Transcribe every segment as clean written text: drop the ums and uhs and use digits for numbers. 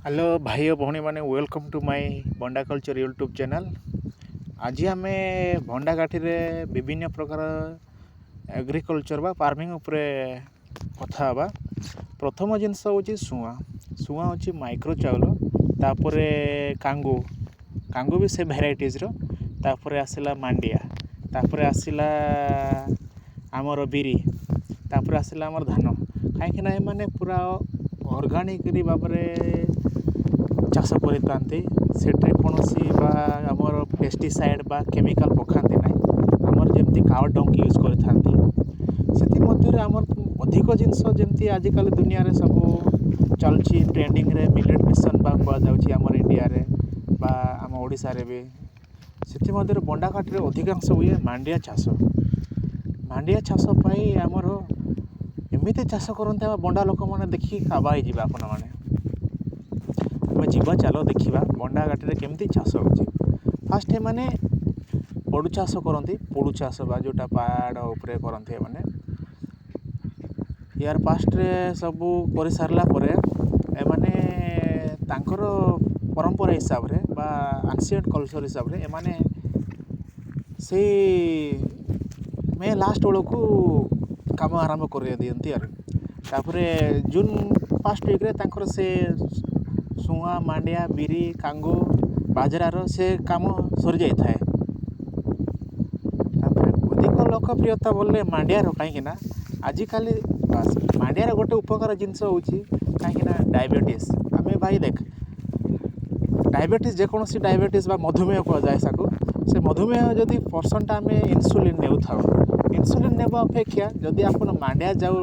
Hello ଭାଇ ଓ ଭଉଣୀମାନେ, welcome to my Bonda Culture YouTube channel। ଆଜି ଆମେ ବଣ୍ଡାଘାଟିରେ ବିଭିନ୍ନ ପ୍ରକାର ଏଗ୍ରିକଲଚର୍ ବା ଫାର୍ମିଂ ଉପରେ କଥା ହେବା। ପ୍ରଥମ ଜିନିଷ ହେଉଛି ସୁଆଁ। ସୁଆଁ ହେଉଛି ମାଇକ୍ରୋ ଚାଉଳ। ତାପରେ କାଙ୍ଗୁ। କାଙ୍ଗୁ ବି ସେ ଭେରାଇଟିଜ୍ର। ତାପରେ ଆସିଲା ମାଣ୍ଡିଆ, ତାପରେ ଆସିଲା ଆମର ବିରି, ତାପରେ ଆସିଲା ଆମର ଧାନ। କାହିଁକିନା ଏମାନେ ପୁରା ଅର୍ଗାନିକଲି ଭାବରେ ଚାଷ କରିଥାନ୍ତି। ସେଠାରେ କୌଣସି ବା ଆମର ପେଷ୍ଟିସାଇଡ଼୍ ବା କେମିକାଲ୍ ପକାନ୍ତି ନାହିଁ। ଆମର ଯେମିତି କାଉ ଡଙ୍ଗ ୟୁଜ୍ କରିଥାନ୍ତି। ସେଥିମଧ୍ୟରେ ଆମର ଅଧିକ ଜିନିଷ, ଯେମିତି ଆଜିକାଲି ଦୁନିଆରେ ସବୁ ଚାଲୁଛି ଟ୍ରେଣ୍ଡିଂରେ, ମିଲେଟ୍ ମିଶନ୍ ବା କୁହାଯାଉଛି ଆମର ଇଣ୍ଡିଆରେ ବା ଆମ ଓଡ଼ିଶାରେ ବି। ସେଥିମଧ୍ୟରେ ବଣ୍ଡାଘାଟିରେ ଅଧିକାଂଶ ହୁଏ ମାଣ୍ଡିଆ ଚାଷ। ମାଣ୍ଡିଆ ଚାଷ ପାଇଁ ଆମର ଏମିତି ଚାଷ କରନ୍ତି ଆମ ବଣ୍ଡା ଲୋକମାନେ, ଦେଖିକି କାବା ହେଇଯିବେ ଆପଣମାନେ। ଆମେ ଯିବା, ଚାଲ ଦେଖିବା ବଣ୍ଡାଘାଟିରେ କେମିତି ଚାଷ ହେଉଛି। ଫାଷ୍ଟ ଏମାନେ ପୋଡ଼ୁ ଚାଷ କରନ୍ତି। ପୋଡ଼ୁ ଚାଷ ବା ଯେଉଁଟା ପାହାଡ଼ ଉପରେ କରନ୍ତି ଏମାନେ। ୟାର ଫାଷ୍ଟରେ ସବୁ କରିସାରିଲା ପରେ ଏମାନେ ତାଙ୍କର ପରମ୍ପରା ହିସାବରେ ବା ଆନ୍ସିଏଣ୍ଟ କଲଚର୍ ହିସାବରେ ଏମାନେ ସେଇ ମେ ଲାଷ୍ଟ ବେଳକୁ କାମ ଆରମ୍ଭ କରିଦିଅନ୍ତି। ଆରୁ ତାପରେ ଜୁନ୍ ଫାଷ୍ଟ ୱିକ୍ରେ ତାଙ୍କର ସେ ସୁଆଁ, ମାଣ୍ଡିଆ, ବିରି, କାଙ୍ଗୁ, ବାଜରାର ସେ କାମ ସରିଯାଇଥାଏ। ତାପରେ ଅଧିକ ଲୋକପ୍ରିୟତା ବୋଲେ ମାଣ୍ଡିଆର। କାହିଁକିନା ଆଜିକାଲି ବାସ୍ ମାଣ୍ଡିଆର ଗୋଟେ ଉପକାର ଜିନିଷ ହେଉଛି, କାହିଁକିନା ଡାଇବେଟିସ୍ ଆମେ ଭାଇ ଦେଖ, ଡାଇବେଟିସ୍, ଯେକୌଣସି ଡାଇବେଟିସ୍ ବା ମଧୁମେହ କୁହାଯାଏ ତାକୁ, ସେ ମଧୁମେହ ଯଦି ପର୍ସନଟା ଆମେ ଇନ୍ସୁଲିନ୍ ନେଉଥାଉ, ଇନ୍ସୁଲିନ୍ ନେବା ଅପେକ୍ଷା ଯଦି ଆପଣ ମାଣ୍ଡିଆ ଯାଉ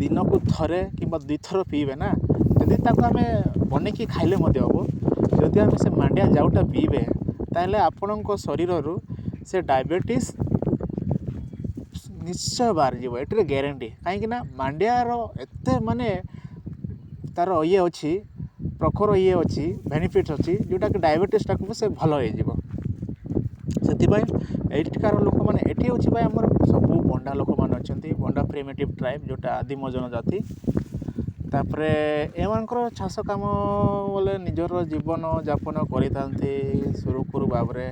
ଦିନକୁ ଥରେ କିମ୍ବା ଦୁଇଥର ପିଇବେ ନା, ଯଦି ତାକୁ ଆମେ ବନେଇକି ଖାଇଲେ ମଧ୍ୟ ହେବ, ଯଦି ଆମେ ସେ ମାଣ୍ଡିଆ ଯାଉଟା ପିଇବେ, ତାହେଲେ ଆପଣଙ୍କ ଶରୀରରୁ ସେ ଡାଇବେଟିସ୍ ନିଶ୍ଚୟ ବାହାରିଯିବ। ଏଥିରେ ଗ୍ୟାରେଣ୍ଟି। କାହିଁକିନା ମାଣ୍ଡିଆର ଏତେ ମାନେ ତା'ର ଇଏ ଅଛି, ପ୍ରଖର ଇଏ ଅଛି, ବେନିଫିଟ୍ ଅଛି, ଯେଉଁଟାକି ଡାଇବେଟିସ୍ଟାକୁ ବି ସେ ଭଲ ହେଇଯିବ। ସେଥିପାଇଁ ଏଇଠିକାର ଲୋକମାନେ, ଏଠି ହେଉଛି ଭାଇ ଆମର ସବୁ ବଣ୍ଡା ଲୋକମାନେ ଅଛନ୍ତି, ବଣ୍ଡା ପ୍ରିମିଟିଭ୍ ଟ୍ରାଇବ୍, ଯେଉଁଟା ଆଦିମ ଜନଜାତି। ତାପରେ ଏମାନଙ୍କର ଚାଷ କାମ ବୋଲେ ନିଜର ଜୀବନ ଯାପନ କରିଥାନ୍ତି ସୁରୁଖୁରୁ ଭାବରେ।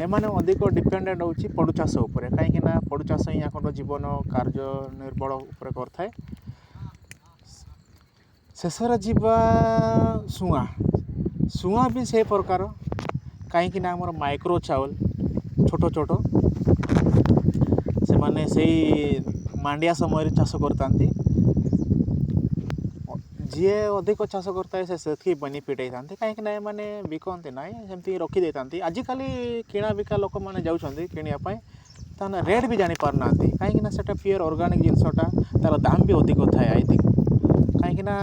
ଏମାନେ ଅଧିକ ଡିପେଣ୍ଡେଣ୍ଟ ହେଉଛି ପୋଡ଼ୁ ଚାଷ ଉପରେ, କାହିଁକିନା ପୋଡ଼ୁ ଚାଷ ହିଁ ୟାଙ୍କର ଜୀବନ କାର୍ଯ୍ୟ ନିର୍ଭର ଉପରେ କରିଥାଏ। ଶେଷରେ ଯିବା ସୁଆଁ। ସୁଆଁ ବି ସେ ପ୍ରକାର, କାହିଁକିନା ଆମର ମାଇକ୍ରୋ ଚାଉଳ ଛୋଟ ଛୋଟ, ସେମାନେ ସେଇ ମାଣ୍ଡିଆ ସମୟରେ ଚାଷ କରିଥାନ୍ତି। ଯିଏ ଅଧିକ ଚାଷ କରିଥାଏ, ସେ ସେତିକି ବେନିଫିଟ୍ ହେଇଥାନ୍ତି। କାହିଁକିନା ଏମାନେ ବିକନ୍ତି ନାହିଁ, ସେମିତି ରଖିଦେଇଥାନ୍ତି। ଆଜିକାଲି କିଣା ବିକା ଲୋକମାନେ ଯାଉଛନ୍ତି କିଣିବା ପାଇଁ, ତାହେଲେ ରେଟ୍ ବି ଜାଣିପାରୁନାହାନ୍ତି। କାହିଁକିନା ସେଇଟା ପିଓର ଅର୍ଗାନିକ୍ ଜିନିଷଟା, ତା'ର ଦାମ ବି ଅଧିକ ଥାଏ, I think. କାହିଁକିନା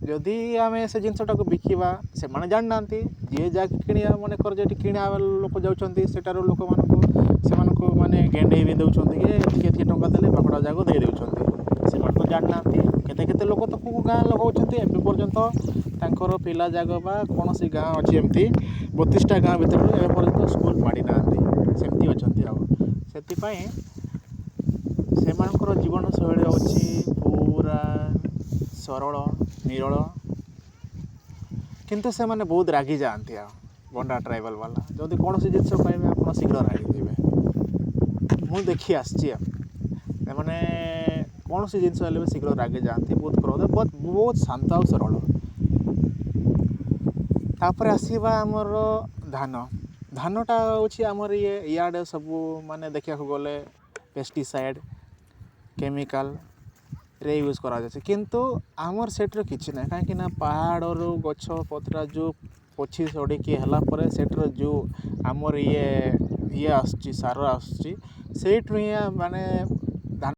ଯଦି ଆମେ ସେ ଜିନିଷଟାକୁ ବିକିବା, ସେମାନେ ଜାଣିନାହାନ୍ତି। ଯିଏ ଯାହାକି କିଣିବା, ମନେକର ଯେଠି କିଣା ଲୋକ ଯାଉଛନ୍ତି, ସେଠାରୁ ଲୋକମାନଙ୍କୁ ସେମାନଙ୍କୁ ମାନେ ଗେଣ୍ଡେଇ ବି ଦେଉଛନ୍ତି କି ଏତିକି ଏତିକି ଟଙ୍କା ଦେଲେ ପାକଡ଼ା ଯାକ ଦେଇ ଦେଉଛନ୍ତି। ସେମାନେ ତ ଜାଣିନାହାନ୍ତି। କେତେ କେତେ ଲୋକ ତ କେଉଁ ଗାଁ ଲୋକ ଅଛନ୍ତି, ଏବେ ପର୍ଯ୍ୟନ୍ତ ତାଙ୍କର ପିଲା ଯାକ ବା କୌଣସି ଗାଁ ଅଛି, ଏମିତି 32ଟା ଗାଁ ଭିତରୁ ଏବେ ପର୍ଯ୍ୟନ୍ତ ସ୍କୁଲ ମାଡ଼ି ନାହାନ୍ତି, ସେମିତି ଅଛନ୍ତି। ଆଉ ସେଥିପାଇଁ ସେମାନଙ୍କର ଜୀବନଶୈଳୀ ହେଉଛି ପୁରା ସରଳ ନିରଳ, କିନ୍ତୁ ସେମାନେ ବହୁତ ରାଗି ଯାଆନ୍ତି। ଆଉ ବଣ୍ଡା ଟ୍ରାଇବାଲ୍ ବାଲା ଯଦି କୌଣସି ଜିନିଷ ପାଇବେ, ଆପଣ ଶୀଘ୍ର ରାଗିଯିବେ। ମୁଁ ଦେଖି ଆସିଛି। ଆଉ ସେମାନେ କୌଣସି ଜିନିଷ ହେଲେ ବି ଶୀଘ୍ର ରାଗି ଯାଆନ୍ତି, ବହୁତ କ୍ରୋଧ, ବହୁତ ବହୁତ ଶାନ୍ତ ଆଉ ସରଳ। ତାପରେ ଆସିବା ଆମର ଧାନ। ଧାନଟା ହେଉଛି ଆମର ଇଏ ଇଆଡ଼େ ସବୁ ମାନେ ଦେଖିବାକୁ ଗଲେ ପେଷ୍ଟିସାଇଡ଼୍ କେମିକାଲରେ ୟୁଜ୍ କରାଯାଉଛି, କିନ୍ତୁ ଆମର ସେଠିରେ କିଛି ନାହିଁ। କାହିଁକିନା ପାହାଡ଼ରୁ ଗଛ ପତ୍ର ଯେଉଁ ପଚି ସଢ଼ିକି ହେଲା ପରେ ସେଠିର ଯେଉଁ ଆମର ଇଏ ଇଏ ଆସୁଛି, ସାର ଆସୁଛି, ସେଇଠୁ ହିଁ ମାନେ